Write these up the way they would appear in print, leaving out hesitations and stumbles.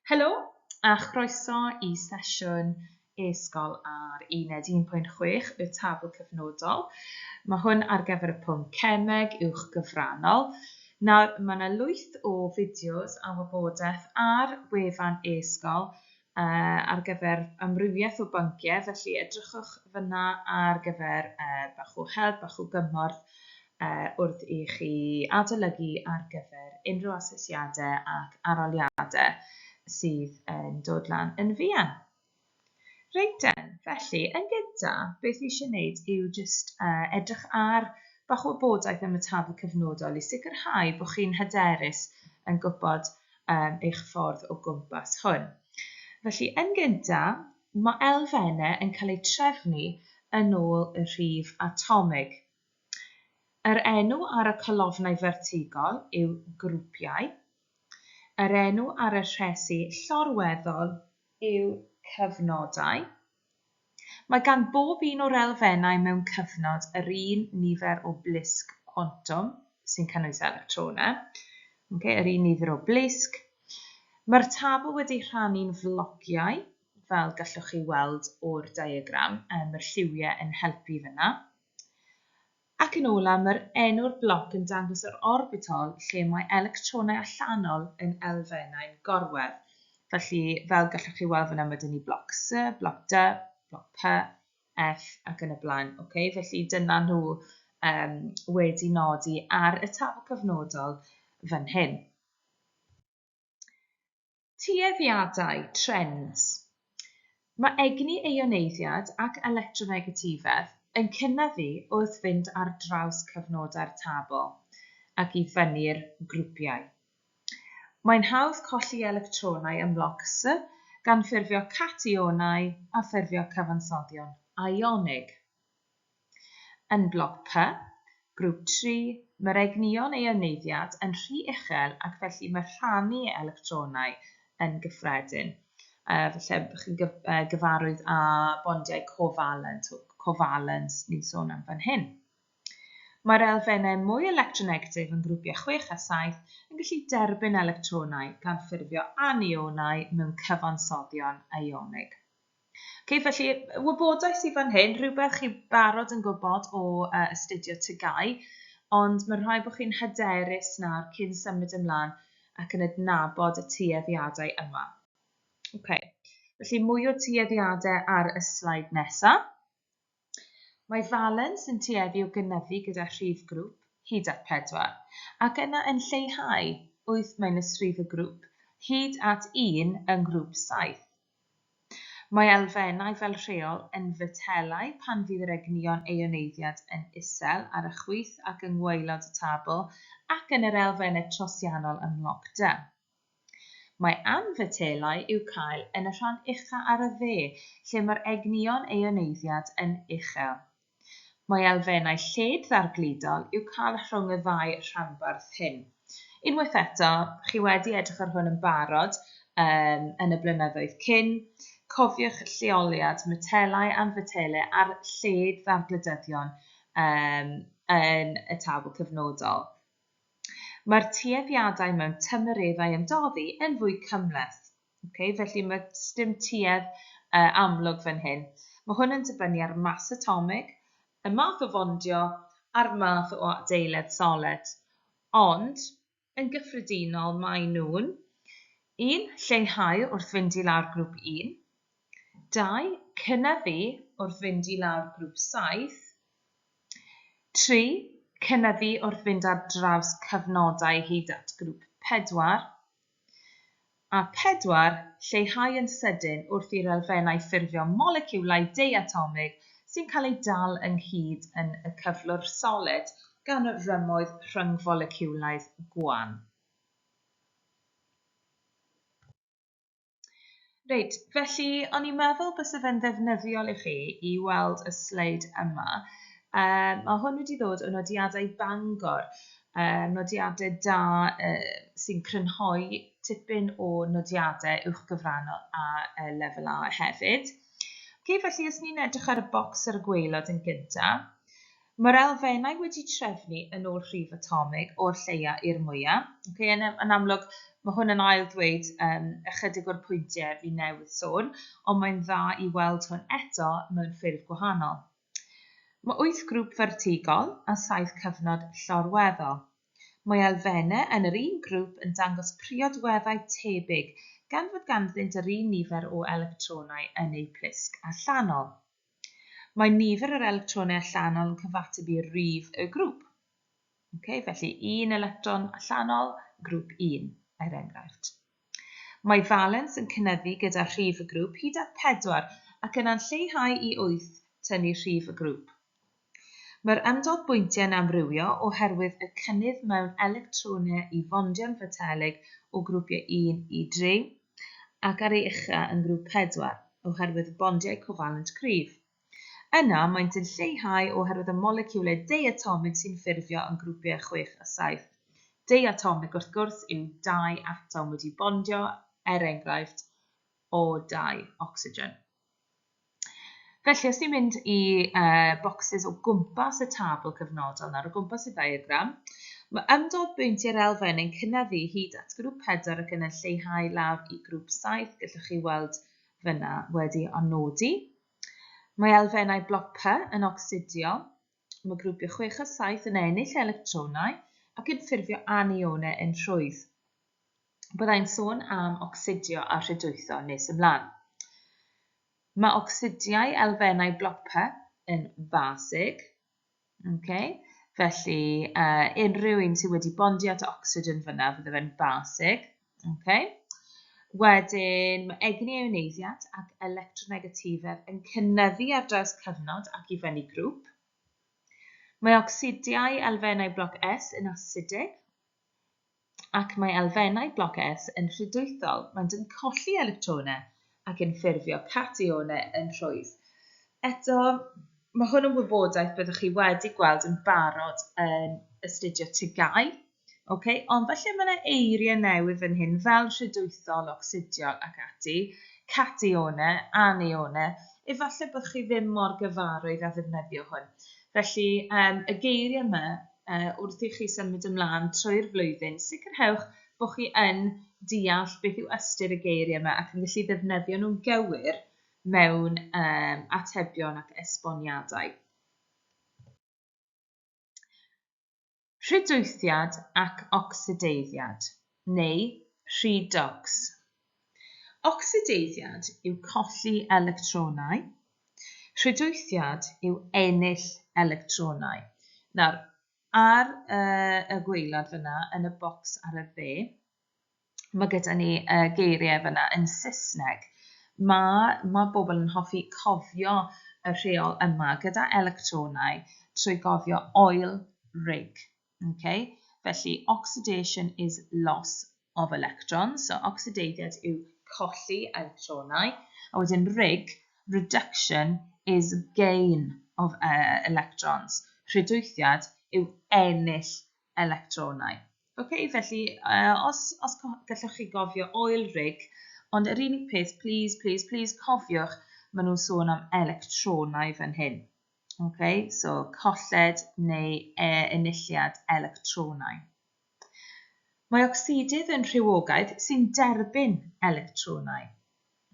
Helo a chroeso i sesiwn e-sgol ar uned 1.6, y tabl cyfnodol. Mae hwn ar gyfer y pwnc cemeg uwch gyfrannol. Nawr, mae yna lwyth o fideos a wybodaeth ar wefan e-sgol uh, ar gyfer amrywiaeth o bynciau, felly edrychwch fyna ar gyfer uh, bach o help, bach o gymorth uh, wrth i chi adolygu ar gyfer unrhyw asesiadau ac aroliadau sydd yn dod lan yn fuan. Reit den, felly, yn gyntaf, beth fi eisiau gwneud yw jyst uh, edrych ar bach o wybodaeth am y tabl cyfnodol i sicrhau bod chi'n hyderus yn gwybod um, eich ffordd o gwmpas hwn. Felly, yn gyntaf, mae elfennau yn cael eu trefnu yn ôl y rhif atomig. Yr enw ar y colofnau fertigol yw grwpiau. Yr enw ar y rhesi llorweddol yw cyfnodau. Mae gan bob un o'r elfennau mewn cyfnod yr un nifer o blisg cwantwm, sy'n cynnwys electronau. Okay, yr un nifer o blisg. Mae'r tabl wedi rhannu'n flociau, fel gallwch chi weld o'r diagram, mae'r lliwiau yn helpu fyna. Ac yn ola, mae'r enw'r bloc yn dangos yr orbitol lle mae electronau allanol yn elfennau'n gorwedd. Felly, fel gallwch chi weld fyna, mae dyn ni bloc S, bloc D, bloc P, F ac yn y blaen. Okay? Felly, dyna nhw um, wedi nodi ar y tabl cyfnodol fan hyn. Tueddiadau, trends. Mae egni eioneiddiad ac electronegatifedd yn cynyddu wrth fynd ar draws cyfnodau'r tabl ac i fyny'r grwpiau. Mae'n hawdd colli electronau ym mloc S gan ffurfio cationau a ffurfio cyfansoddion ionig. Yn bloc P, grŵp 3, mae'r egnïon eioneiddiad yn rhy uchel ac felly mae rhannu electronau yn gyffredin. Uh, felly bych chi'n gyf uh, gyfarwydd â bondiau cofalent, covalent ni'n sôn am fan hyn. Mae'r elfennau mwy electronegatif yn grwpiau 6 a 7 yn gallu derbyn electronau gan ffurfio anionau mewn cyfansoddion ionig. Ok, felly wybodaeth sydd fan hyn, rhywbeth chi barod yn gwybod o uh, astudio TGAU, ond mae'n rhaid bod chi'n hyderus nawr cyn symud ymlaen ac yn adnabod y tueddiadau yma. Ok, felly mwy o tueddiadau ar y sleid nesaf. Mae valence yn tueddu o gynyddu gyda rhif grŵp hyd at 4, ac yna yn lleihau 8 minus rhif y grŵp hyd at 1 yng ngrŵp 7. Mae elfennau fel rheol yn fetelau pan fydd yr egnïon eioneiddiad yn isel ar y chwith ac yng ngwaelod y tabl ac yn yr elfennau trosiannol ym mloc D. Mae anfetelau i'w cael yn y rhan ucha ar y dde lle mae'r egnïon eioneiddiad yn uchel. Mae elfennau lled-ddargludol i'w cael rhwng y ddau rhanbarth hyn. Unwaith eto, chi wedi edrych ar hwn yn barod um, yn y blynyddoedd cyn. Cofiwch lleoliad metelau anfetelau a'r lled-ddargludyddion um, yn y tabl cyfnodol. Mae'r tueddiadau mewn tymereddau ymdoddi yn fwy cymhleth. Okay, felly mae dim tuedd uh, amlwg fan hyn. Mae hwn yn dibynnu ar mas atomig, y math o fondio a'r math o adeiledd solet. Ond, yn gyffredinol, mae nhw'n 1. Lleihau wrth fynd i lawr grŵp 1. 2. Cynyddu wrth fynd i lawr grŵp 7. 3. Cynyddu wrth fynd ar draws cyfnodau hyd at grŵp 4. A 4, lleihau yn sydyn wrth i'r elfennau ffurfio moleciwlau deuatomig sy'n cael eu dal ynghyd yn y cyflwr solid gan rymoedd rhyngfoleciwlaidd gwan. Reit, felly o'n i'n meddwl byse fe'n ddefnyddiol i chi i weld y sleid yma. Um, mae hwn wedi ddod o nodiadau Bangor, um, nodiadau da uh, sy'n crynhoi tipyn o nodiadau uwchgyfrannol a uh, lefel A hefyd. Okay, felly os ni'n edrych ar y bocs ar y gwaelod yn gyntaf, Mae'r elfennau wedi trefnu yn ôl rhif atomig o'r lleia i'r mwya. Okay, yn, yn amlwg, mae hwn yn ail ddweud um, ychydig o'r pwyntiau fi newydd sôn, ond mae'n dda i weld hwn eto mewn ffurf gwahanol. Mae wyth grŵp fertigol a saith cyfnod llorweddol. Mae elfennau yn yr un grŵp yn dangos priodweddau tebyg gan fod ganddynt yr un nifer o electronau yn eu plisg allanol. Mae nifer yr electronau allanol yn cyfateb i rif y grŵp. Okay, felly un electron allanol, grŵp 1, er enghraifft. Mae valence yn cynyddu gyda rhif y grŵp hyd at 4 ac yna'n lleihau i 8 tynnu rhif y grŵp. Mae'r ymdolbwyntiau'n amrywio oherwydd y cynnydd mewn electronau i fondio'n fetelig o grwpiau 1 i 3 ac ar ei ucha yn grŵp 4 oherwydd bondiau cofalent cryf. Yna, maent yn lleihau oherwydd y moleciwlau deuatomig sy'n ffurfio yn grwpiau 6 a 7. Deuatomig, wrth gwrs, yw dau atom wedi bondio, er enghraifft, o dau ocsigen. Felly, os ni'n mynd i uh, bocsys o gwmpas y tabl cyfnodol nawr, o gwmpas y ddiagram, mae ymdolbwyntiau'r elfen yn cynyddu hyd at grŵp 4 ac yna'n lleihau lawr i grŵp 7. Gallwch chi weld fyna wedi anodi. Mae elfennau bloc P yn ocsidio. Mae grwpiau 6 a 7 yn ennill electronau ac yn ffurfio anionau yn rhwydd. Byddai'n sôn am ocsidio a rhydwytho nes ymlaen. Mae ocsidiau elfennau bloc P yn fasig. Okay? Felly, uh, unrhyw un sydd wedi bondio at ocsigen fyna, fydde fe'n basig. Okay? Wedyn, mae egni ioneiddiad ac electronegatifedd yn cynyddu ar draws cyfnod ac i fyny grŵp. Mae ocsidiau elfennau bloc S yn asidig, ac mae elfennau bloc S yn rhydwythol, maent yn colli electronau ac yn ffurfio cationau yn rhwydd. Eto, mae hwn yn wybodaeth byddwch chi wedi gweld yn barod yn astudio TGAU, okay? Ond falle mae yna eiriau newydd fan hyn fel rhydwythol, ocsidiol ac ati, cationau, anionau, efallai bod chi ddim mor gyfarwydd â ddefnyddio hwn. Felly, um, y geiriau yma wrth i chi symud ymlaen trwy'r flwyddyn, sicrhewch bod chi yn deall beth yw ystyr y geiriau yma ac yn gallu ddefnyddio nhw'n gywir mewn um, atebion ac esboniadau. Rhydwythiad ac ocsideiddiad, neu rhydocs. Ocsideiddiad yw colli electronau. Rhydwythiad yw ennill electronau. Nawr, ar y, y gwaelod fyna, yn y bocs ar y dde, mae gyda ni uh, geiriau fyna yn Saesneg. Mae, mae bobl yn hoffi cofio y rheol yma gyda electronau trwy gofio oil rig. Okay? Felly, oxidation is loss of electrons. So, ocsideiddiad yw colli electronau. A wedyn rig, reduction is gain of uh, electrons. Rhydwythiad yw ennill electronau. Okay, felly, uh, os, os gallwch chi gofio oil rig, ond yr unig peth, please, please, please, cofiwch, maen nhw'n sôn am electronau fan hyn. Okay, so colled neu e enilliad electronau. Mae ocsidydd yn rhywogaeth sy'n derbyn electronau.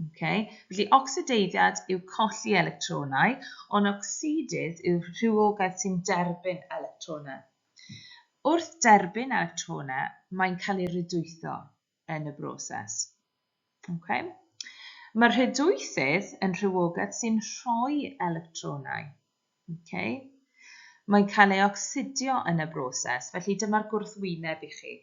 Okay? Felly ocsideiddiad yw colli electronau, ond ocsidydd yw rhywogaeth sy'n derbyn electronau. Wrth derbyn electronau, mae'n cael ei rydwytho yn y broses. Okay? Mae'r rhydwythydd yn rhywogaeth sy'n rhoi electronau. Okay? Mae'n cael ei ocsidio yn y broses, felly dyma'r gwrthwyneb i chi.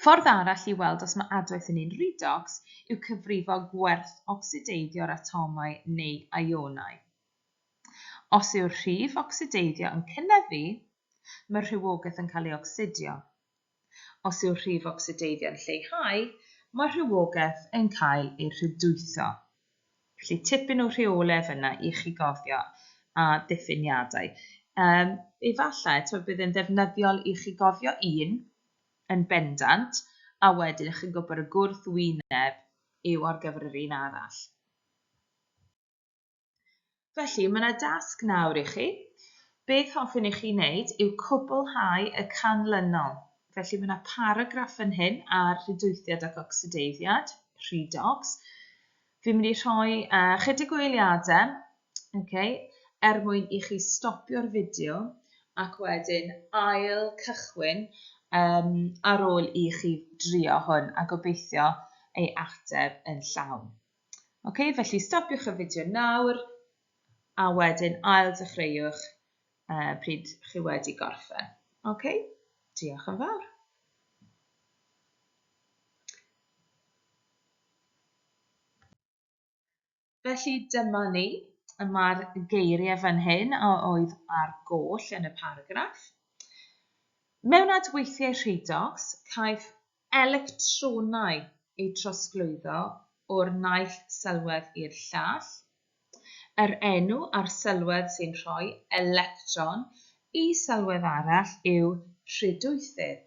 Ffordd arall i weld os mae adwaith yn un redox yw cyfrifo gwerth ocsideiddio'r atomau neu ionau. Os yw'r rhif ocsideiddio yn cynyddu, mae'r rhywogaeth yn cael ei ocsidio. Os yw'r rhif ocsideiddio'n lleihau, mae rhywogaeth yn cael ei rhydwytho. Felly tipyn o rheolau fyna i chi gofio a diffiniadau. Um, efallai, twyd, bydd yn ddefnyddiol i chi gofio un yn bendant, a wedyn chi'n gwybod y gwrthwyneb yw ar gyfer yr un arall. Felly, mae yna dasg nawr i chi. Beth hoffwn i chi wneud yw cwblhau y canlynol. Felly mae yna paragraff fan hyn ar rhydwythiad ac ocsideiddiad, redox. Fi'n mynd i rhoi chydig o eiliadau, okay, er mwyn i chi stopio'r fideo ac wedyn ail cychwyn ar ôl i chi drio hwn a gobeithio ei ateb yn llawn. Okay, felly stopiwch y fideo nawr a wedyn ail dechreuwch pryd chi wedi gorffen. Okay, diolch yn fawr. Felly dyma ni, mae'r geiriau fan hyn a oedd ar goll yn y paragraff. Mewn adweithiau rhedox, caiff electronau eu trosglwyddo o'r naill sylwedd i'r llall. Yr enw ar sylwedd sy'n rhoi electron i sylwedd arall yw rhydwythydd,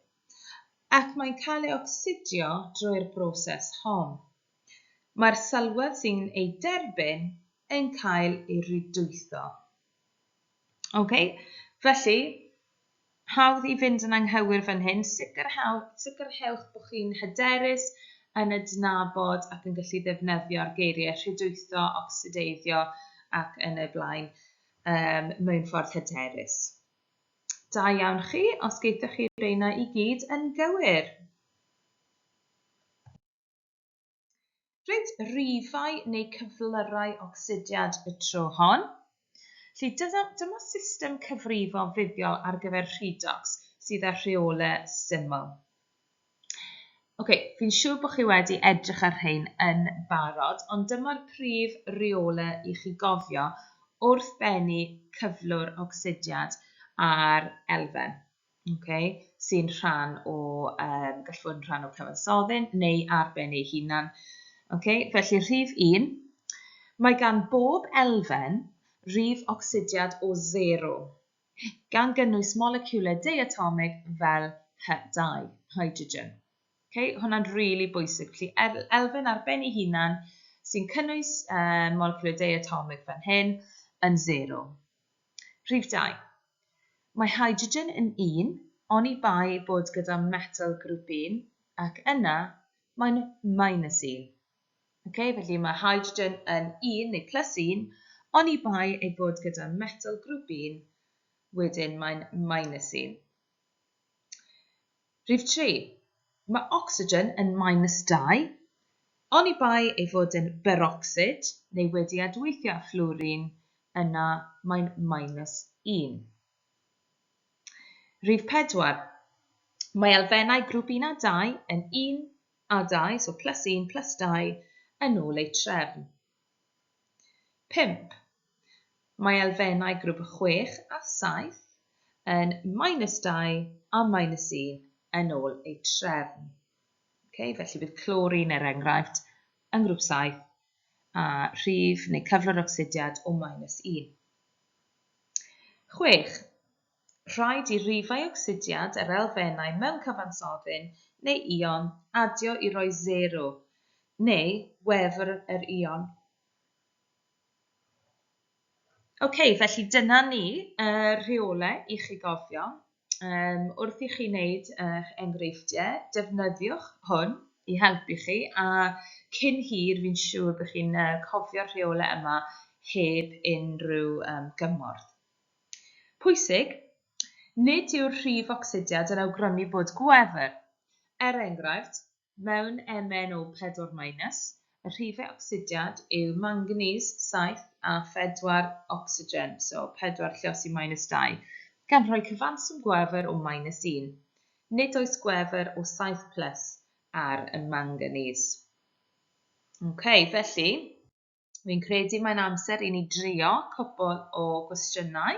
ac mae'n cael ei ocsidio drwy'r broses hon. Mae'r sylwedd sy'n ei derbyn yn cael ei rydwytho. Okay? Felly, hawdd i fynd yn anghywir fan hyn, sicrhewch bod chi'n hyderus yn adnabod ac yn gallu ddefnyddio'r geiriau rhydwytho, ocsideiddio ac yn y blaen mewn ffordd hyderus. Da iawn chi, os geithoch chi reina i gyd yn gywir. Reit, rifau neu cyflyrau ocsidiad y tro hon. Felly dyma system cyfrifo fuddiol ar gyfer redox sydd â rheolau syml. Ok, fi'n siŵr bod chi wedi edrych ar rhain yn barod, ond dyma'r prif reolau i chi gofio wrth bennu cyflwr ocsidiad ar elfen. Okay, sy'n rhan o, gall fod yn rhan o cyfansoddyn neu ar ben ei hunan. Okay, felly rhif 1, mae gan bob elfen rif ocsidiad o 0, gan gynnwys moleciwlau diatomig fel H2, hydrogen. Okay, hwnna'n rili bwysig. Felly elfen ar ben ei hunan sy'n cynnwys moleciwlau diatomig fan hyn yn 0. Rhif 2. Mae hydrogen yn 1, oni bai bod gyda metal grŵp 1, ac yna mae'n minus 1. Okay, felly mae hydrogen yn 1 neu plus 1, oni bai ei bod gyda metal grŵp 1, wedyn mae'n minus 1. Rhif 3. Mae oxygen yn minus 2, oni bai ei fod yn berocsid neu wedi adweithio â fflwrin, yna mae'n minus 1. Rhif 4. Mae elfennau grŵp 1 a 2 yn 1 a 2, so plus 1 plus 2, yn ôl eu trefn. 5. Mae elfennau grŵp 6 a 7 yn minus 2 a minus 1 yn ôl eu trefn. Okay, felly bydd clorin, er enghraifft, yn grŵp 7 a rhif neu cyflwr ocsidiad o minus 1. 6. Rhaid i rifau ocsidiad yr elfennau mewn cyfansoddyn neu ion adio i roi 0 neu wefr yr ion. Ok, felly dyna ni y rheolau i chi gofio. Wrth i chi wneud eich enghreifftiau, defnyddiwch hwn i helpu chi, a cyn hir fi'n siŵr bod chi'n cofio'r rheolau yma heb unrhyw gymorth. Pwysig, nid yw'r rhif ocsidiad yn awgrymu bod gwefr. Er enghraifft, mewn MnO4 minus, y rhifau ocsidiad yw manganese 7 a 4 ocsigen, so 4 lluosi minus 2, gan rhoi cyfanswm gwefr o minus 1. Nid oes gwefr o 7 plus ar y manganese. Ok, felly, fi'n credu mae'n amser i ni drio cwpl o gwestiynau.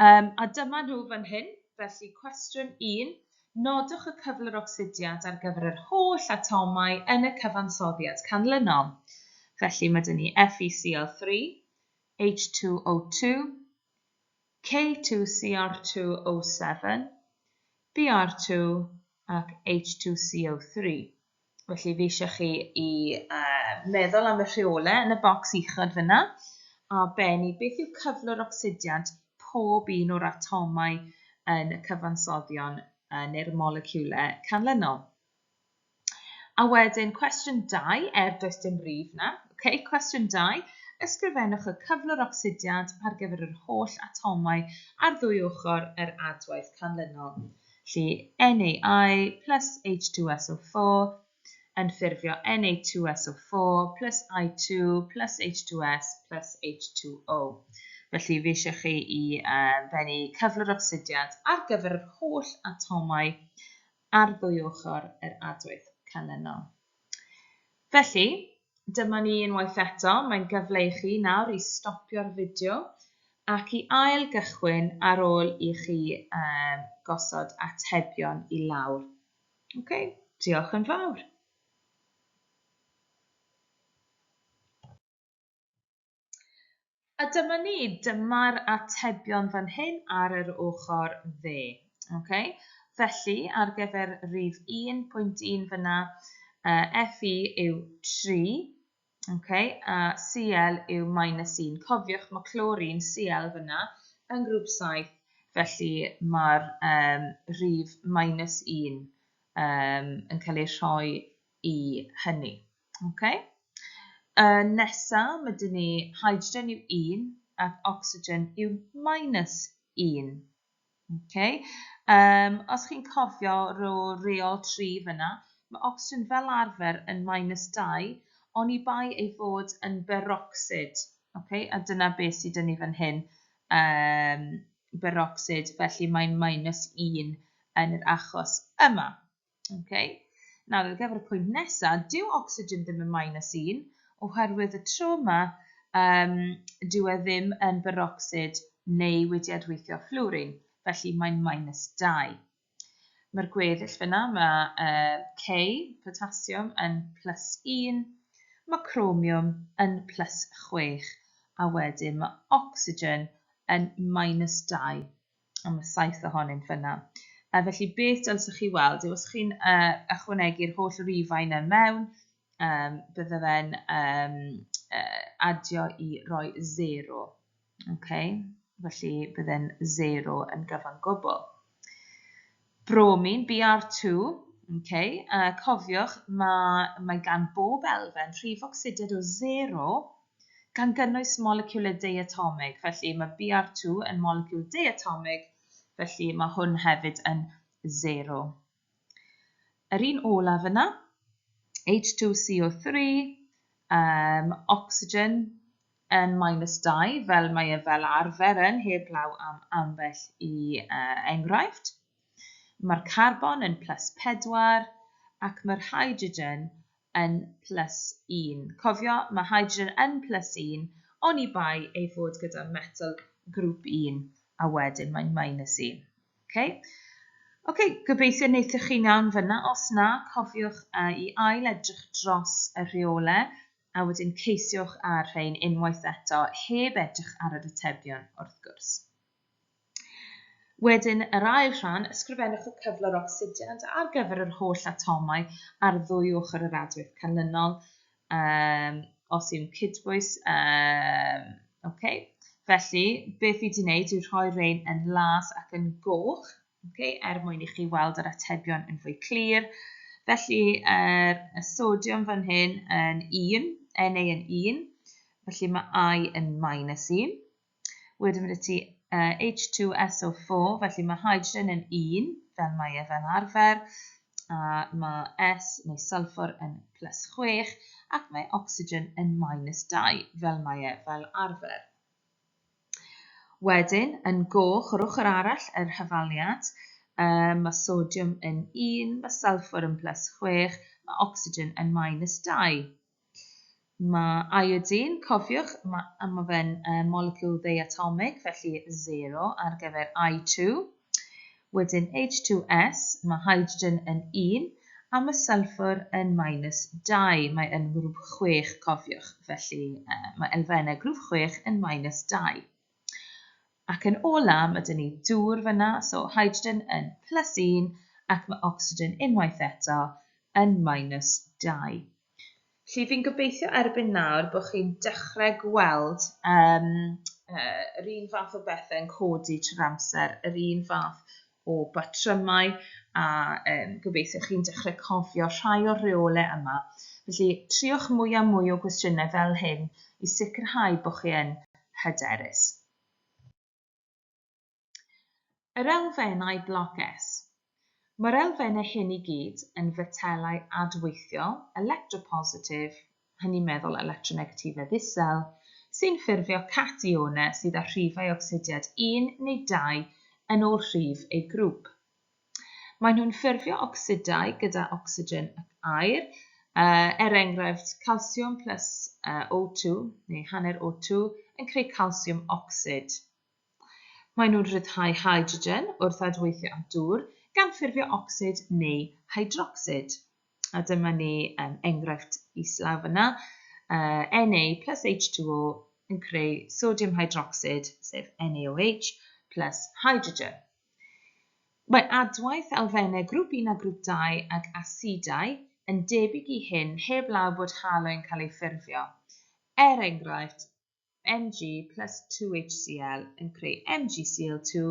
A dyma nhw fan hyn. Felly, cwestiwn 1. Nodwch y cyflwr ocsidiad ar gyfer yr holl atomau yn y cyfansoddiad canlynol. Felly, mae dyn ni FeCl3, H2O2, K2Cr2O7, Br2 ac H2CO3. Felly fi eisiau chi i meddwl am y rheolau yn y bocs uchod fyna a bennu beth yw cyflwr ocsidiad pob un o'r atomau yn y cyfansoddion neu'r moleciwlau canlynol. A wedyn cwestiwn 2, er does dim rif na, okay, cwestiwn 2, ysgrifennwch y cyflwr ocsidiad ar gyfer yr holl atomau ar ddwy ochr yr adwaith canlynol. Felly NaI plus H2SO4 yn ffurfio Na2SO4 plus I2 plus H2S plus H2O. Felly fi eisiau chi i bennu cyflwr ocsidiad ar gyfer yr holl atomau ar ddwy ochr yr adwaith canlynol. Felly, dyma ni unwaith eto, mae'n gyfle i chi nawr i stopio'r fideo ac i ail gychwyn ar ôl i chi gosod atebion i lawr. Okay, diolch yn fawr. A dyma ni, dyma'r atebion fan hyn ar yr ochr dde. Okay? Felly, ar gyfer rhif 1.1 fyna, Fe yw 3, okay? A Cl yw minus 1. Cofiwch, mae clorin Cl fyna yn grŵp 7, felly mae'r rhif minus 1 yn cael ei rhoi i hynny. Okay? Nesa, mae dyn ni hydrogen yw 1 ac oxygen yw minus 1. Okay? Os chi'n cofio ro reol 3 fyna, mae oxygen fel arfer yn minus 2, oni bai ei fod yn berocsid. Okay? A dyna beth sydd dyn ni fan hyn, berocsid, felly mae'n minus 1 yn yr achos yma. Okay. Nawr, ar gyfer y pwynt nesaf, dyw ocsigen ddim yn minus 1, oherwydd y tro yma, dyw e ddim yn berocsid neu wedi adweithio fflwrin, felly mae'n minus 2. Mae'r gweddill fyna, mae K, potasiwm, yn plus 1, mae chromiwm yn plus 6, a wedyn mae ocsigen yn minus 2. A mae 7 ohonynt fyna. A felly beth dylsech chi weld yw os chi'n ychwanegu'r holl rifau yna mewn, bydde fe'n adio i roi 0. Okay? Felly bydde'n 0 yn gyfan gwbl. Bromin, Br2, okay? Cofiwch, mae gan bob elfen rhif ocsidiad o 0 gan gynnwys moleciwlau diatomig. Felly mae Br2 yn moleciwl diatomig, felly mae hwn hefyd yn 0. Yr un olaf yna, H2CO3, oxygen yn minus 2, fel mae e fel arfer yn, heblaw am ambell i enghraifft. Mae'r carbon yn plus 4 ac mae'r hydrogen yn plus 1. Cofio, mae hydrogen yn plus 1, oni bai ei fod gyda metal grŵp 1, a wedyn mae'n minus 1. Okay? Okay, gobeithio wnaethoch chi'n iawn fyna. Os na, cofiwch i ail edrych dros y rheolau, a wedyn ceisiwch ar rhain unwaith eto, heb edrych ar yr atebion, wrth gwrs. Wedyn, yr ail rhan, ysgrifennwch y cyflwr ocsidiad ar gyfer yr holl atomau ar ddwy ochr yr adwaith canlynol, os yw'n cydbwys. Okay. Felly, beth fi wedi wneud yw rhoi rhain yn las ac yn goch, okay, er mwyn i chi weld yr atebion yn fwy clir. Felly, y sodiwm fan hyn yn 1, Na yn 1, felly mae I yn minus 1. Wedyn mae ti H2SO4, felly mae hydrogen yn 1, fel mae e fel arfer, a mae S neu sulfur yn plus 6, ac mae oxygen yn minus 2, fel mae e fel arfer. Wedyn, yn goch, yr ochr arall, yr hyfaliad, mae sodiwm yn 1, mae sulfur yn plus 6, mae oxygen yn minus 2. Mae iodine, cofiwch, mae fe'n moleciwl ddiatomig, felly 0 ar gyfer I2. Wedyn H2S, mae hydrogen yn 1, a mae sulfur yn minus 2. Mae yn grŵp 6, cofiwch, felly mae elfennau grŵp 6 yn minus 2. Ac yn ola, mae dyn ni dŵr fyna, so hydrogen yn plus 1, ac mae oxygen unwaith eto yn minus 2. Felly fi'n gobeithio erbyn nawr bod chi'n dechrau gweld Yr un fath o bethau yn codi trwy'r amser, yr un fath o batrymau, a gobeithio chi'n dechrau cofio rhai o'r rheolau yma. Felly, triwch mwy a mwy o gwestiynau fel hyn i sicrhau bod chi yn hyderus. Yr elfennau bloc S. Mae'r elfennau hyn i gyd yn fetelau adweithiol, electropositif, hynny'n meddwl electronegatifedd isel, sy'n ffurfio cationau sydd â rhifau ocsidiad 1 neu 2 yn ôl rhif eu grŵp. Maen nhw'n ffurfio ocsidau gyda ocsigen ac aer, er enghraifft calsiwm plus O2 neu hanner O2 yn creu calsiwm ocsid. Maen nhw'n rhyddhau hydrogen wrth adweithio â dŵr gan ffurfio ocsid neu hydrocsid. A dyma ni enghraifft islaw fyna. Na plus H2O yn creu sodium hydroxid, sef NaOH, plus hydrogen. Mae adwaith elfennau grŵp 1 a grŵp 2 ag asidau yn debyg i hyn heb law bod haloen cael ei ffurfio. Er enghraifft, Mg plus 2HCl yn creu MgCl2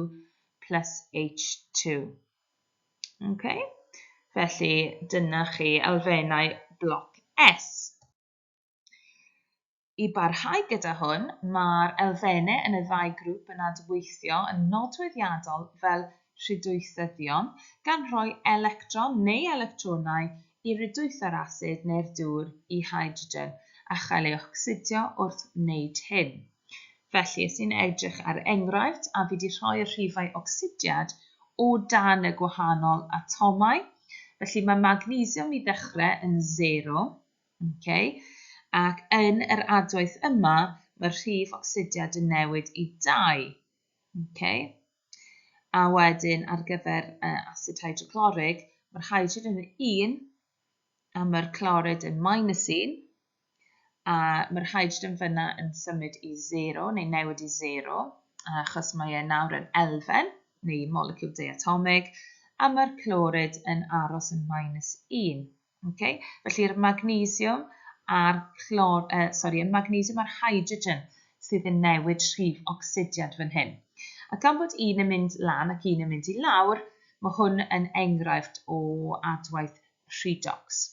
plus H2. Okay? Felly, dyna chi elfennau bloc S. I barhau gyda hwn, mae'r elfennau yn y ddau grŵp yn adweithio yn nodweddiadol fel rhydwythyddion, gan rhoi electron neu electronau i rydwytho'r asid neu'r dŵr i hydrogen a chael ei ocsidio wrth wneud hyn. Felly, os ni'n edrych ar enghraifft, a fi wedi rhoi y rhifau ocsidiad o dan y gwahanol atomau, felly mae magnesiwm i ddechrau yn 0, okay? Ac yn yr adwaith yma, mae'r rhif ocsidiad yn newid i 2. Okay? A wedyn ar gyfer asid hydroclorig, mae'r hydrogen yn 1 a mae'r clorid yn minus 1, a mae'r hydrogen fyna yn symud i 0 neu newid i 0, achos mae e nawr yn elfen neu moleciwl diatomig, a mae'r clorid yn aros yn minus 1. Okay? Felly'r magnesiwm a'r clor, sorry, y magnesiwm a'r hydrogen sydd yn newid rhif ocsidiad fan hyn. A gan bod un yn mynd lan ac un yn mynd i lawr, mae hwn yn enghraifft o adwaith redox.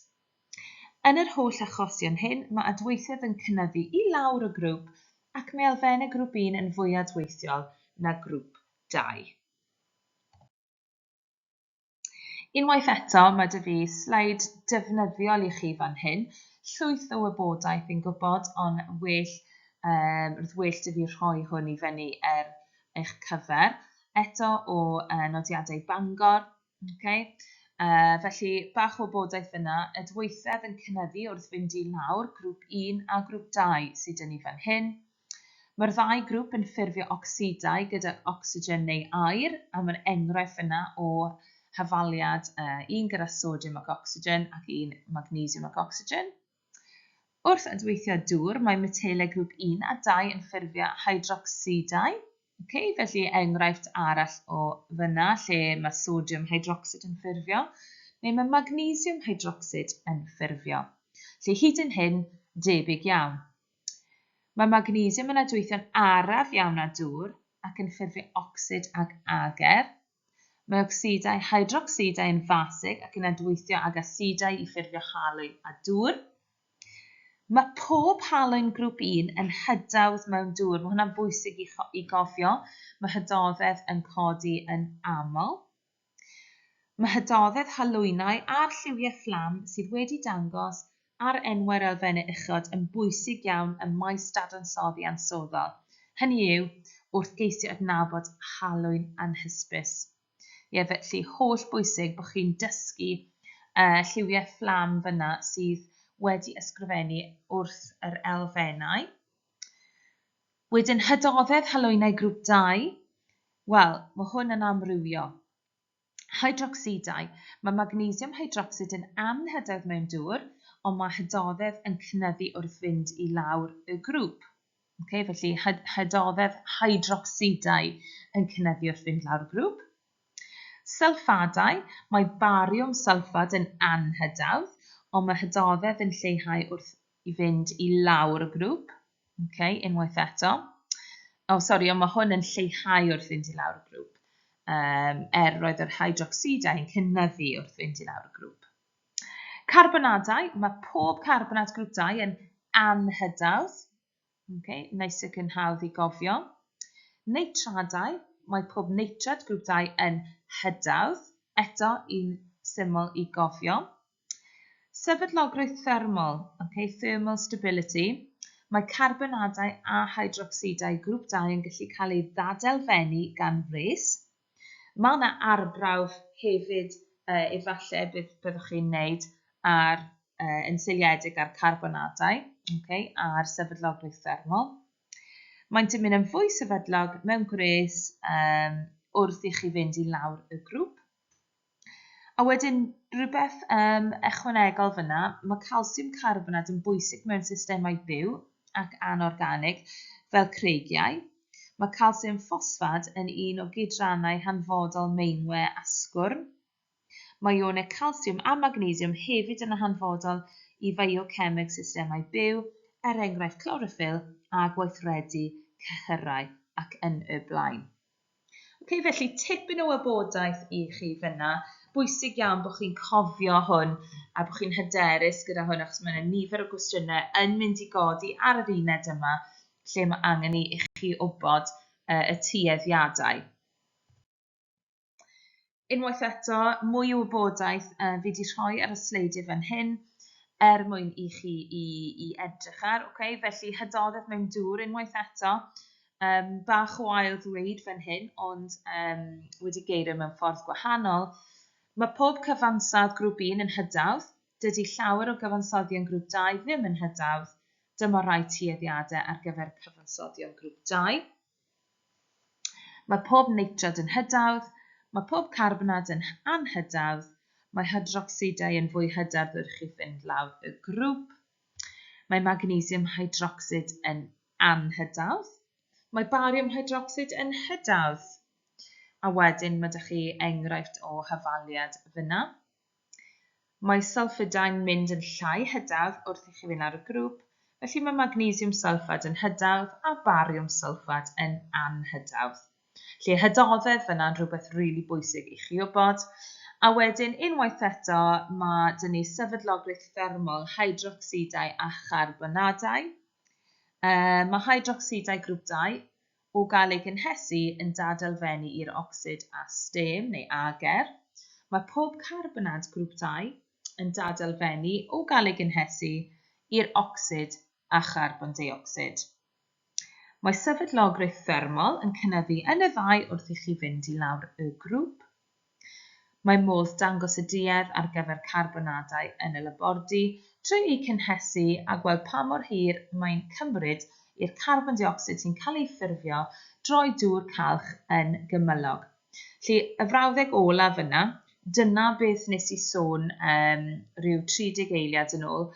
Yn yr holl achosion hyn, mae adweithiad yn cynyddu i lawr y grŵp ac mae elfennau grŵp 1 yn fwy adweithiol na grŵp 2. Unwaith eto, mae 'da fi sleid defnyddiol i chi fan hyn. Llwyth o wybodaeth fi'n gwybod, ond well, roedd well 'da fi rhoi hwn i fyny er eich cyfer. Eto o nodiadau Bangor. Okay? Felly, bach o wybodaeth fyna. Adweithedd yn cynyddu wrth fynd i lawr, grŵp 1 a grŵp 2 sydd 'da ni fan hyn. Mae'r ddau grŵp yn ffurfio ocsidau gydag ocsigen neu aer, a mae'n enghraifft yna o hafaliad, un gyda sodiwm ac ocsigen ac un magnesiwm ac ocsigen. Wrth adweithio dŵr, mae metelau grŵp 1 a 2 yn ffurfio hydrocsidau. Okay, felly enghraifft arall o fyna lle mae sodiwm hydrocsid yn ffurfio, neu mae magnesiwm hydrocsid yn ffurfio. Lle hyd yn hyn, debyg iawn. Mae magnesiwm yn adweithio'n araf iawn â dŵr ac yn ffurfio ocsid ag ager. Mae ocsidau hydrocsidau yn fasig ac yn adweithio ag asidau i ffurfio halwyn a dŵr. Mae pob halwyn grŵp 1 yn hydawdd mewn dŵr. Mae hwnna'n bwysig i gofio. Mae hydoddedd yn codi yn aml. Mae hydoddedd halwynau a'r lliwiau fflam sydd wedi dangos ar enwau'r elfennau uchod yn bwysig iawn ym maes dadansoddi ansoddol, hynny yw, wrth geisio adnabod halwyn anhysbys. Ie, felly holl bwysig bod chi'n dysgu lliwiau fflam fyna sydd wedi ysgrifennu wrth yr elfennau. Wedyn, hydoddedd halwynau grŵp 2, wel, mae hwn yn amrywio. Hydrocsidau. Mae magnesiwm hydrocsid yn anhydawdd mewn dŵr, ond mae hydoddedd yn cynyddu wrth fynd i lawr y grŵp. Okay, felly hydoddedd hydrocsidau yn cynyddu wrth fynd lawr y grŵp. Sylffadau. Mae bariwm sylffad yn anhydawdd, ond mae hydoddedd yn lleihau wrth i fynd i lawr y grŵp. Okay, unwaith eto. Oh, sori, ond mae hwn yn lleihau wrth fynd i lawr y grŵp. Er roedd yr hydrocsidau yn cynyddu wrth fynd i lawr y grŵp. Carbonadau, mae pob carbonad grŵp 2 yn anhydawdd. Okay, neis ac yn hawdd i gofio. Neitradau, mae pob neitrad grŵp 2 yn hydawdd. Eto, un syml i gofio. Sefydlogrwydd thermol, okay, thermal stability. Mae carbonadau a hydrocsidau grŵp 2 yn gallu cael ei ddadelfennu gan wres. Mae yna arbrawf hefyd efallai byddwch chi'n wneud yn seiliedig ar carbonadau, okay, a'r sefydlogrwydd thermol. Maent yn mynd yn fwy sefydlog mewn gwres wrth i chi fynd i lawr y grŵp. A wedyn rhywbeth ychwanegol fyna, mae calsiwm carbonad yn bwysig mewn systemau byw ac anorganig fel creigiau. Mae calsiwm ffosffad yn un o gydrannau hanfodol meinwe asgwrn. Mae ionau calsiwm a magnesiwm hefyd yn hanfodol i fiocemeg systemau byw, er enghraifft cloroffyl a gweithredu cyhyrau ac yn y blaen. Okay, felly tipyn o wybodaeth i chi fyna. Bwysig iawn bod chi'n cofio hwn a bod chi'n hyderus gyda hwn, achos mae yna nifer o gwestiynau yn mynd i godi ar yr uned yma lle mae angen i chi wybod y tueddiadau. Unwaith eto, mwy o wybodaeth fi wedi rhoi ar y sleidiau fan hyn er mwyn i chi i edrych ar. Okay? Felly, hydoddedd mewn dŵr unwaith eto. Bach o ail ddweud fan hyn, ond wedi geirio mewn ffordd gwahanol. Mae pob cyfansawdd grŵp 1 yn hydawdd. Dydy llawer o gyfansoddion grŵp 2 ddim yn hydawdd. Dyma rai tueddiadau ar gyfer cyfansoddion grŵp 2. Mae pob neitrad yn hydawdd, mae pob carbonad yn anhydawdd, mae hydrocsidau yn fwy hydardd wrth chi fynd lawr y grŵp. Mae magnesium hydrocsid yn anhydawdd. Mae bariwm hydrocsid yn hydawdd. A wedyn mae 'da chi enghraifft o hafaliad fyna. Mae sylffidau'n mynd yn llai hydawdd wrth i chi fynd ar y grŵp, felly mae magnesiwm sylffad yn hydawdd a bariwm sylffad yn anhydawdd. Lle hydoddedd fyna'n rhywbeth rili really bwysig i chi wybod. A wedyn, unwaith eto, mae 'da ni sefydlogrwydd thermol hydrocsidau a charbonadau. Mae hydrocsidau grŵp 2 o gael ei gynhesu yn dadelfennu i'r ocsid a stêm neu ager. Mae pob carbonad grŵp 2 yn dadelfennu o gael ei gynhesu i'r ocsid a charbon deuocsid. Mae sefydlogrwydd thermol yn cynyddu yn y ddau wrth i chi fynd i lawr y grŵp. Mae modd dangos y duedd ar gyfer carbonadau yn y labordy trwy eu cynhesu a gweld pa mor hir mae'n cymryd i'r carbon deuocsid sy'n cael ei ffurfio droi dŵr calch yn gymylog. Felly, y frawddeg olaf yna, dyna beth nes i sôn rhyw 30 eiliad yn ôl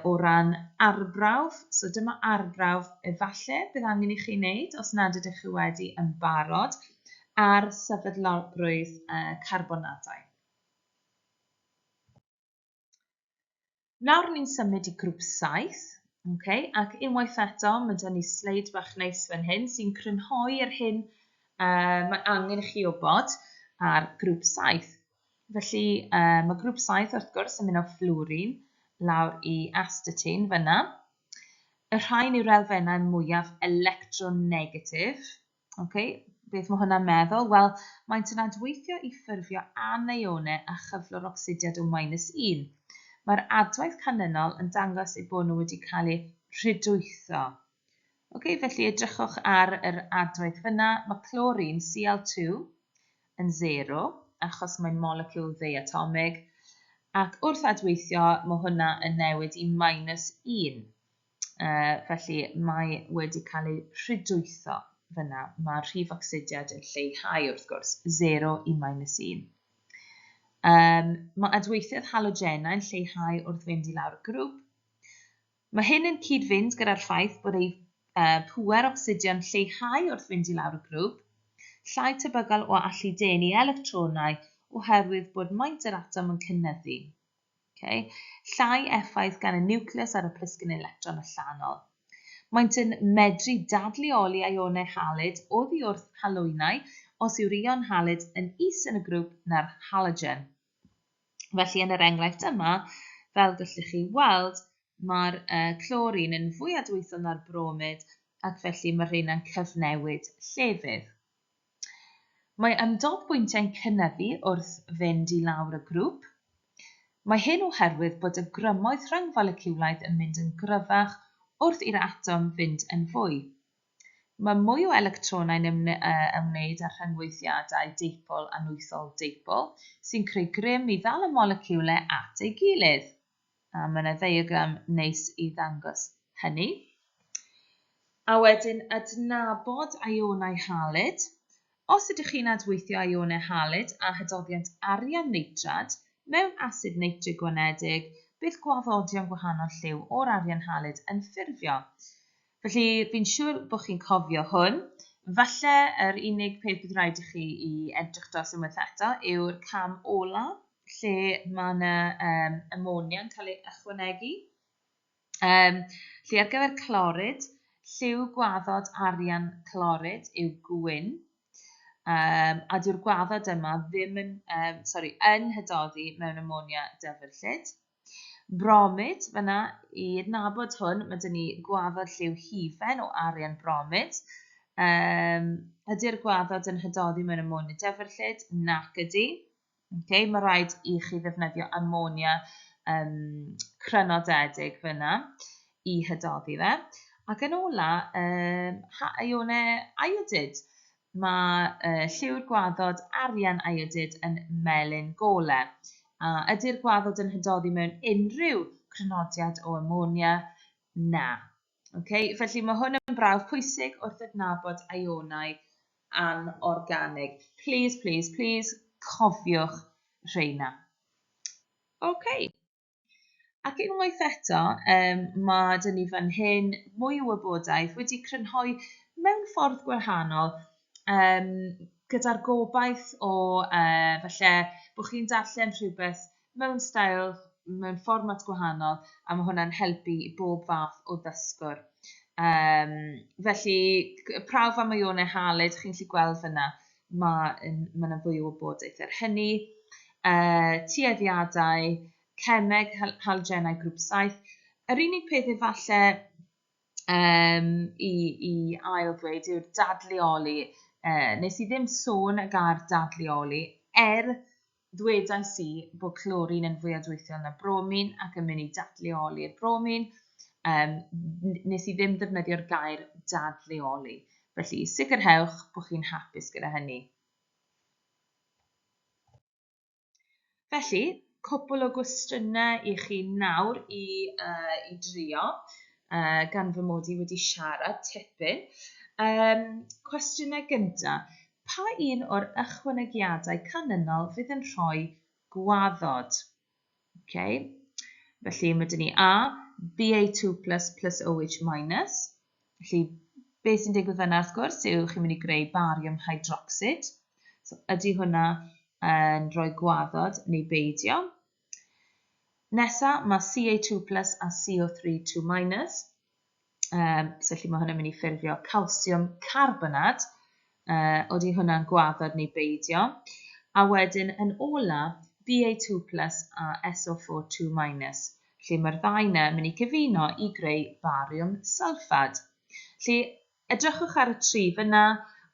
o ran arbrawf. So dyma arbrawf efallai bydd angen i chi wneud os nad ydych chi wedi yn barod ar sefydlogrwydd carbonadau. Nawr ni'n symud i grŵp 7, okay? Ac unwaith eto mae 'da ni sleid bach neis fan hyn sy'n crynhoi yr hyn mae angen i chi wybod ar grŵp 7. Felly mae grŵp 7 wrth gwrs yn mynd o fflwrin lawr i astatine fyna. Y rhain yw'r elfennau mwyaf electronegatif. Okay, beth mae hwnna'n meddwl? Wel, maent yn adweithio i ffurfio anione a chyflwr ocsidiad o minus 1. Mae'r adwaith canlynol yn dangos eu bod nhw wedi cael eu rhydwytho. Okay, felly edrychwch ar yr adwaith fyna. Mae clorin Cl2 yn 0, achos mae'n moleciwl ddeuatomig, ac wrth adweithio mae hwnna yn newid i minus 1. Felly mae wedi cael ei rhydwytho fyna. Mae'r rhif ocsidiad yn lleihau wrth gwrs, 0 i minus 1. Mae adweithydd halogenau yn lleihau wrth fynd i lawr y grŵp. Mae hyn yn cyd-fynd gyda'r ffaith bod ei pŵer ocsidio'n lleihau wrth fynd i lawr y grŵp, llai tebygol o allu denu electronau oherwydd bod maint yr atom yn cynyddu. Okay. Llai effaith gan y niwclews ar y plisgyn electron allanol. Maent yn medru dadleoli ionau halid oddi wrth halwynau os yw'r ion halid yn is yn y grŵp na'r halogen. Felly yn yr enghraifft yma, fel gallwch chi weld, mae'r clorin yn fwy adweithiol na'r bromid ac felly mae rheina'n cyfnewid llefydd. Mae ymdodbwyntiau'n cynyddu wrth fynd i lawr y grŵp. Mae hyn oherwydd bod y grymoedd rhyngfoleciwlaidd yn mynd yn gryfach wrth i'r atom fynd yn fwy. Mae mwy o electronau'n ymwneud â rhyngweithiadau deipol a nwythol deipol, sy'n creu grym i ddal y moleciwlau at ei gilydd. A mae yna ddiagram neis i ddangos hynny. A wedyn adnabod ionau halid. Os ydych chi'n adweithio ionau halid a hydoddiant arian neitrad mewn asid neitrig gwanedig, bydd gwaddodion gwahanol lliw o'r arian halid yn ffurfio. Felly, fi'n siŵr bod chi'n cofio hwn. Falle yr unig peth bydd rhaid i chi i edrych dros unwaith eto yw'r cam ola, lle mae yna amonia yn cael ei ychwanegu. Felly ar gyfer clorid, lliw gwaddod arian clorid yw gwyn. A dyw'r gwaddod yma ddim yn, sori, yn hydoddi mewn amonia dyfrllyd. Bromid, fyna, i adnabod hwn, mae dyn ni gwaddod lliw hufen o arian bromid. Ydy'r gwaddod yn hydoddi mewn amonia dyfrllyd? Nac ydy. Okay, mae rhaid i chi ddefnyddio amonia crynodedig fyna i hydoddi fe. Ac yn ola, ionau iodid. Mae lliw'r gwaddod arian iodid yn melyn gole. A ydy'r gwaddod yn hydoddi mewn unrhyw crynodiad o amonia? Na. Okay, felly mae hwn yn brawf pwysig wrth adnabod ionau anorganig. Please, please, please, cofiwch rheina. Okay. Ac unwaith eto, mae dyn ni fan hyn mwy o wybodaeth wedi crynhoi mewn ffordd gwahanol, gyda'r gobaith o falle bod chi'n darllen rhywbeth mewn steil, mewn fformat gwahanol, a mae hwnna'n helpu i bob fath o ddysgwr. Felly, prawf am ionau halid, chi'n gallu gweld fyna, mae yna fwy o wybodaeth ar hynny. Tueddiadau, cemeg halogenau grŵp 7. Yr unig peth efallai i ail ddweud yw'r dadleoli. Nes i ddim sôn y gair dadleoli, ddwedais i bod clorin yn fwy adweithiol na bromin ac yn mynd i dadleoli'r bromin. Nes i ddim ddefnyddio'r gair dadleoli. Felly, sicrhewch bod chi'n hapus gyda hynny. Felly, cwpl o gwestiynau i chi nawr i drio, gan fy mod i wedi siarad tipyn. Cwestiynau gyntaf, pa un o'r ychwanegiadau canlynol fydd yn rhoi gwaddod? Okay. Felly, mae dyn ni A, Ba2 plus plus OH minus. Felly, beth sy'n digwydd fyna wrth gwrs yw chi'n mynd i greu barium hydroxid. So, ydy hwnna yn rhoi gwaddod neu beidio? Nesa, mae Ca2 plus a CO3 2 minus. So felly mae hwnna'n mynd i ffurfio calsiwm carbonad. Oeddi hwnna'n gwaddod neu beidio? A wedyn yn ola, Ba2 plus a SO4 2 minus. Felly mae'r ddau yna yn mynd i cyfuno i greu bariwm sylffad. Felly, edrychwch ar y tri fyna,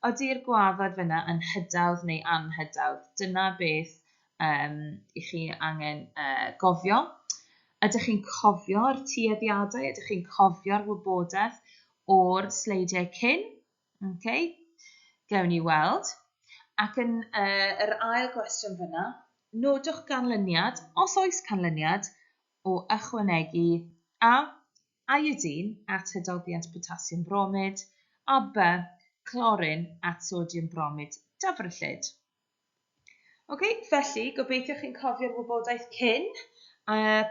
ydy'r gwaddod fyna yn hydawdd neu anhydawdd? Dyna beth i chi angen gofio. Ydych chi'n cofio'r tueddiadau? Ydych chi'n cofio'r wybodaeth o'r sleidiau cyn? Okay. Gewn ni weld. Ac yn yr ail gwestiwn fyna, nodwch ganlyniad, os oes canlyniad, o ychwanegu A, iodine at hydoddiant potasiwm bromid, a B, clorin at sodiwm bromid dyfrllyd. Ok, felly, gobeithio chi'n cofio'r wybodaeth cyn.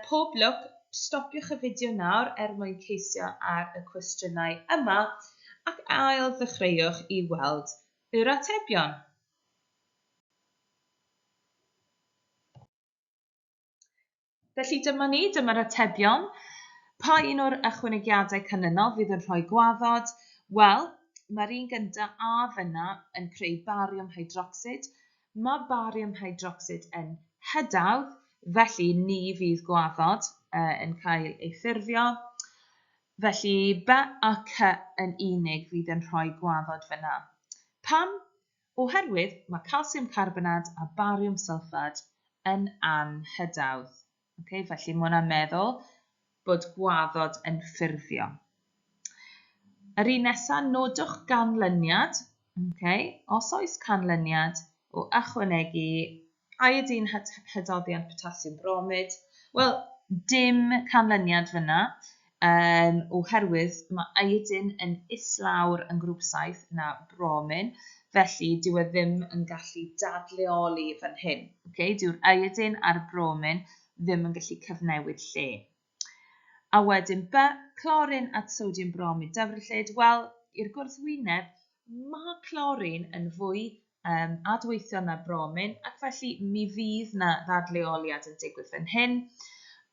Pob lwc, stopiwch y fideo nawr er mwyn ceisio ar y cwestiynau yma ac ail ddechreuwch i weld yr atebion. Felly dyma ni, dyma'r atebion. Pa un o'r ychwanegiadau canlynol fydd yn rhoi gwaddod? Wel, mae'r un gyntaf A fyna yn creu bariwm hydrocsid. Mae bariwm hydrocsid yn hydawdd, felly ni fydd gwaddod yn cael ei ffurfio. Felly B a C yn unig fydd yn rhoi gwaddod fyna. Pam? Oherwydd mae calsiwm carbonad a bariwm sylffad yn anhydawdd. Okay, felly mae hwnna'n meddwl bod gwaddod yn ffurfio. Yr un nesaf, nodwch ganlyniad. Okay, os oes canlyniad o ychwanegu iodine hydoddiant potasiwm bromid, wel, dim canlyniad fyna, oherwydd mae iodine yn islawr yn grŵp 7 na bromin, felly dyw e ddim yn gallu dadleoli fan hyn. Okay? Dyw'r iodine a'r bromin ddim yn gallu cyfnewid lle. A wedyn B, clorin at sodiwm bromid dyfrllyd, wel, i'r gwrthwyneb, mae clorin yn fwy adweithio na bromin, ac felly mi fydd na ddadleoliad yn digwydd fan hyn.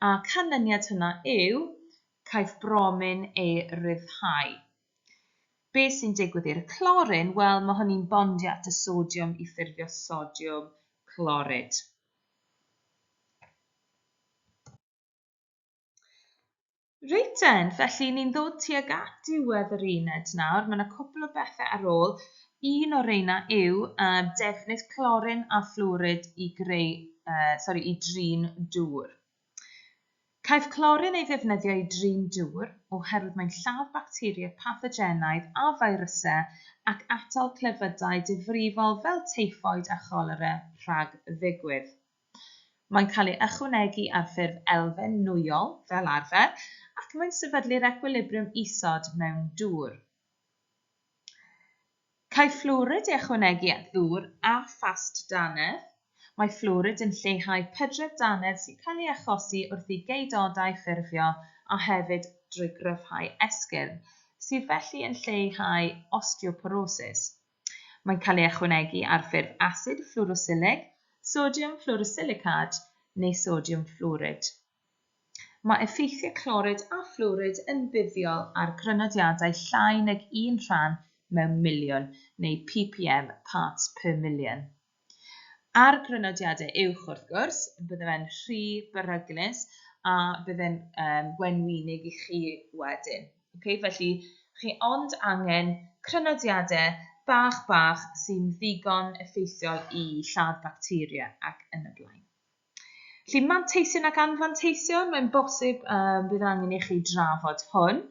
A canlyniad hynna yw caiff bromin ei ryddhau. Be sy'n digwydd i'r clorin? Wel, mae hynny'n bondio at y sodiwm i ffurfio sodiwm clorid. Reit den, felly ni'n ddod tuag at diwedd yr uned nawr. Mae yna cwpl o bethau ar ôl. Un o'r reina yw defnydd clorin a fflwrid i greu, i drin dŵr. Caiff clorin ei ddefnyddio i drin dŵr oherwydd mae'n lladd bacteria pathogenaidd a feirysau ac atal clefydau difrifol fel teiffoid a cholera rhag ddigwydd. Mae'n cael ei ychwanegu ar ffurf elfen nwyol, fel arfer, ac mae'n sefydlu'r ecwilibriwm isod mewn dŵr. Caiff fflwrid ei ychwanegu at ddŵr a phast dannedd. Mae fflwrid yn lleihau pydredd dannedd sy'n cael ei achosi wrth i geudodau ffurfio a hefyd drwy gryfhau esgyrn, sydd felly yn lleihau osteoporosis. Mae'n cael ei ychwanegu ar ffurf asid fflwrosilig, sodiwm fflwrosilicad neu sodiwm fflwrid. Mae effeithiau clorid a fflwrid yn buddiol ar grynodiadau llai nag 1 rhan mewn miliwn neu ppm, parts per million. Ar grynodiadau uwch, wrth gwrs, bydde fe'n rhy beryglus a bydde'n wenwynig i chi wedyn. Okay? Felly, chi ond angen crynodiadau bach bach sy'n ddigon effeithiol i lladd bacteria ac yn y blaen. Felly, manteision ac anfanteision, mae'n bosib bydd angen i chi drafod hwn,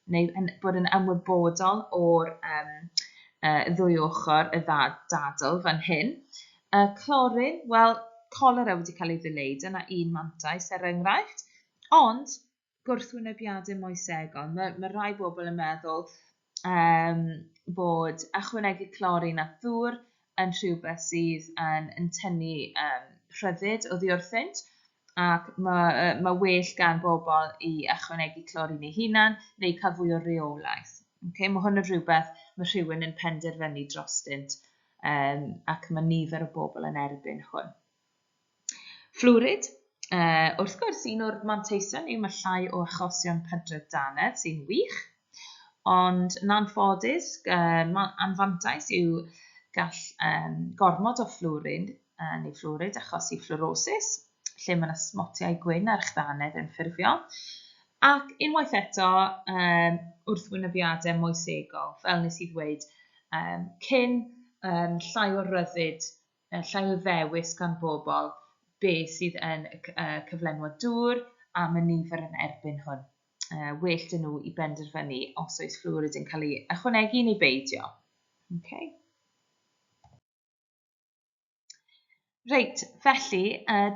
neu bod yn ymwybodol o'r ddwy ochr y ddadl fan hyn. Clorin, wel, cholera wedi cael ei ddileu, dyna un mantais er enghraifft, ond gwrthwynebiadau moesegol. Mae rhai bobl yn meddwl bod ychwanegu clorin at ddŵr yn rhywbeth sydd yn tynnu rhyddid oddi wrthynt, ac mae well gan bobl i ychwanegu clorin eu hunan neu cael fwy o reolaeth. Okay? Mae hwn yn rhywbeth mae rhywun yn penderfynu drostynt, ac mae nifer o bobl yn erbyn hwn. Fflwrid, wrth gwrs, un o'r manteision yw mae llai o achosion pydredd dannedd sy'n wych, ond yn anffodus, anfantais yw gall gormod o fflwrid neu fflwrid achosi fflwrosis, lle mae yna smotiau gwyn ar eich dannedd yn ffurfio. Ac unwaith eto, wrthwynebiadau moesegol, fel nes i ddweud, cyn llai o ryddid, llai o ddewis gan bobl beth sydd yn y cyflenwad dŵr, a mae nifer yn erbyn hwn. Well dyn nhw i benderfynu os oes fflwrid yn cael ei ychwanegu neu beidio. Okay. Reit, felly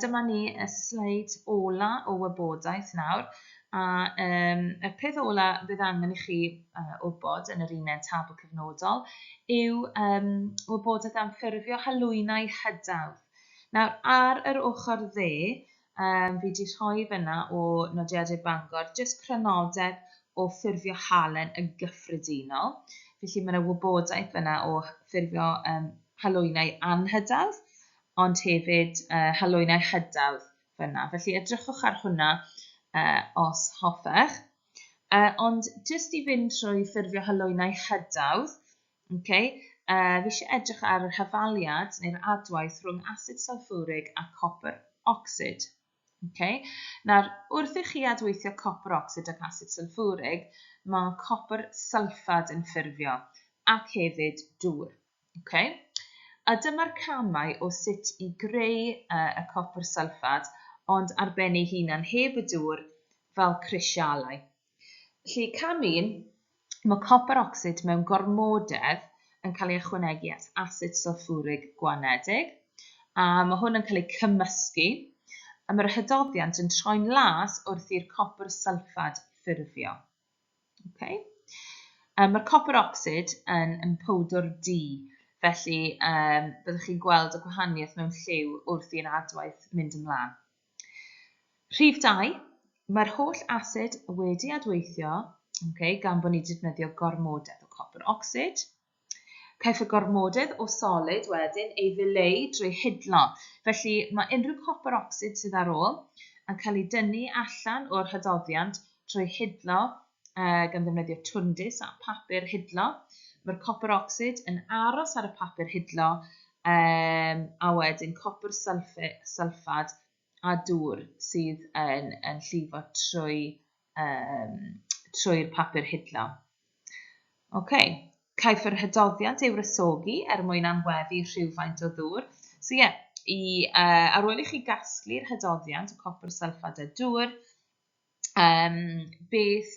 dyma ni y sleid ola o wybodaeth nawr, a y peth ola bydd angen i chi wybod yn yr uned tabl cyfnodol yw wybodaeth am ffurfio halwynau hydawdd. Nawr, ar yr ochr dde, fi wedi rhoi fyna o nodiadau Bangor, jyst crynodeb o ffurfio halen yn gyffredinol. Felly mae yna wybodaeth fyna o ffurfio halwynau anhydawdd, ond hefyd halwynau hydawdd fyna. Felly edrychwch ar hwnna os hoffech. Ond jyst i fynd trwy ffurfio halwynau hydawdd, okay, fi eisiau edrych ar yr hafaliad neu'r adwaith rhwng asid sylffwrig a copr ocsid. Okay. Nawr, wrth i chi adweithio copr ocsid ac asid sylffwrig, mae copr sylffad yn ffurfio, ac hefyd dŵr. Okay. A dyma'r camau o sut i greu y copr sylffad, ond ar ben ei hunan heb y dŵr, fel crisialau. Felly, cam 1, mae copr ocsid mewn gormodedd yn cael ei ychwanegu at asid sylffwrig gwanedig, a mae hwn yn cael ei cymysgu, a mae'r hydoddiant yn troi'n las wrth i'r copr sylffad ffurfio. Okay. Mae'r copr ocsid yn powdr du, felly byddwch chi'n gweld y gwahaniaeth mewn lliw wrth i'r adwaith mynd ymlaen. Rhif 2, mae'r holl asid wedi adweithio, okay, gan bod ni wedi defnyddio gormodedd o copr ocsid. Caiff y gormodedd o solid wedyn ei ddileu drwy hidlo. Felly mae unrhyw copr ocsid sydd ar ôl yn cael ei dynnu allan o'r hydoddiant trwy hidlo gan ddefnyddio twndis a papur hidlo. Mae'r copr ocsid yn aros ar y papur hidlo a wedyn copr sylffad a dŵr sydd yn, yn llifo trwy, trwy'r papur hidlo. OK. Caiff yr hydoddiant ei wresogi er mwyn anweddu rhywfaint o ddŵr. So ie, yeah, i, ar ôl i chi gasglu'r hydoddiant, y copr sylffad a dŵr, Beth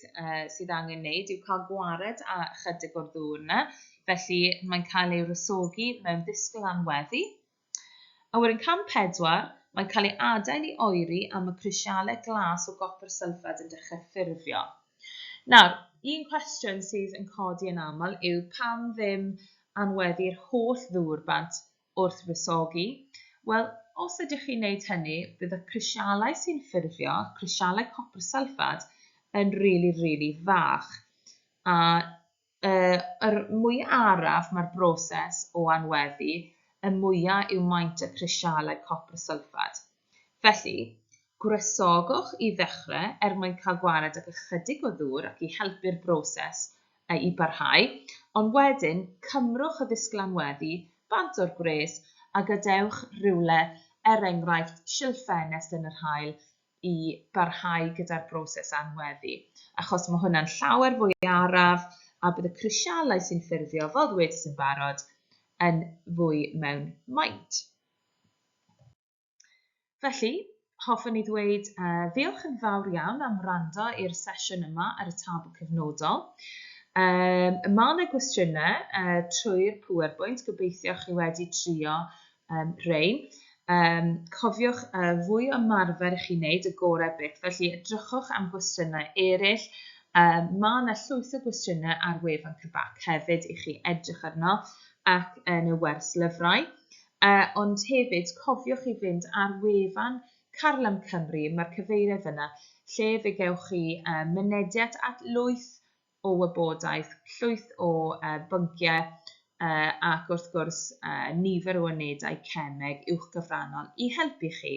sydd angen wneud yw cael gwared â chydig o'r ddŵr yna, felly mae'n cael ei wresogi mewn ddisgl anweddu. A wedyn cam 4, mae'n cael ei adael i oeri am y crisialau glas o gopr sylffad yn dechrau ffurfio. Nawr, un cwestiwn sydd yn codi yn aml yw pam ddim anweddu'r holl ddŵr bant wrth wresogi? Wel, os ydych chi'n gwneud hynny, bydd y crisialau sy'n ffurfio, crisialau copr sylffad, yn rili, rili fach. A yr mwyaf araf mae'r broses o anweddu, y mwyaf yw maint y crisialau copr sylffad. Felly, gwresogwch i ddechrau er mwyn cael gwared ag ychydig o ddŵr ac i helpu'r broses i barhau, ond wedyn cymrwch y ddisglanweddi bant o'r gwres a gadewch rywle, er enghraifft silff ffenest yn yr haul, i barhau gyda'r broses anweddu, achos mae hwnna'n llawer fwy araf a bydd y crisialau sy'n ffurfio, fel ddwedais yn barod, yn fwy mewn maint. Felly, hoffwn i ddweud ddiolch yn fawr iawn am wrando i'r sesiwn yma ar y tabl cyfnodol. Mae yna gwestiynau trwy'r PowerPoint, gobeithio chi wedi trio rhein. Cofiwch fwy o ymarfer i chi wneud, y gorau byth, felly edrychwch am gwestiynau eraill. Mae yna llwyth o gwestiynau ar wefan CBAC hefyd i chi edrych arno ac yn y wers lyfrau. Ond hefyd, cofiwch i fynd ar wefan Carlam Cymru, mae'r cyfeiriad yna, lle fe gewch chi mynediad at lwyth o wybodaeth, llwyth o bynciau ac wrth gwrs nifer o unedau cemeg uwchgyfrannol i helpu chi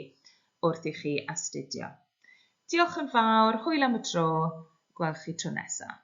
wrth i chi astudio. Diolch yn fawr, hwyl am y tro, gweld chi tro nesaf.